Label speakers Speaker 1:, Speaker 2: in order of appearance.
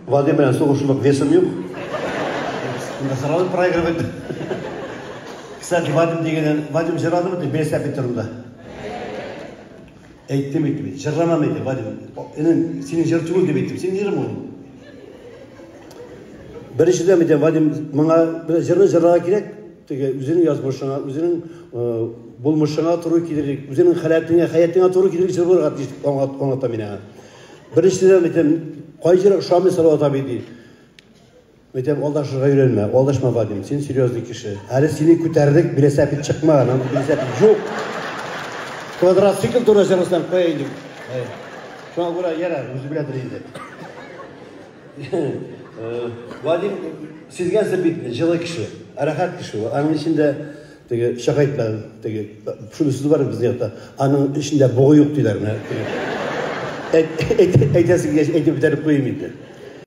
Speaker 1: Вадим белән сугышырлык весым юк. Мин сразу проигрывать. Кстати, Вадим дигәннән, Вадим җырладымы дип велосипед турында. Әйттем, әйттем, җырламам әйтте, Вадим. Энем, синең җыр түгел дип әйттем. Синең җырың ул. Беренчедән әйтәм, Вадим, моңа җырны җырларга кирәк, теге үзенең язмышыңа, үзенең булмышыңа туры килерлек, үзенең халәтеңә, хәятеңә туры килерлек җыр булырга тиеш дип аңлатам мин аңа. Беренчедән әйтәм, кай җыр ошамый Салават абый ди. Әйтәм, алдашырга өйрәнмә, алдашма, Вадим, син серьезный кеше. Әле сине күтәрдек, велосипед чыкмаган, анда велосипед юк. Квадроцикл турында җырласаң, кая инде. Шуңа күрә ярар, үзе беләдер инде. Вадим, сизгәнсең бит, җылы кеше, рәхәт кеше ул. Аның эчендә теге чак әйтмә, теге шундый сүз бар безнең якта. Аның эчендә бугы юк диләр менә. Әйтәсең килгәч, әйтеп бетереп куйыйм инде.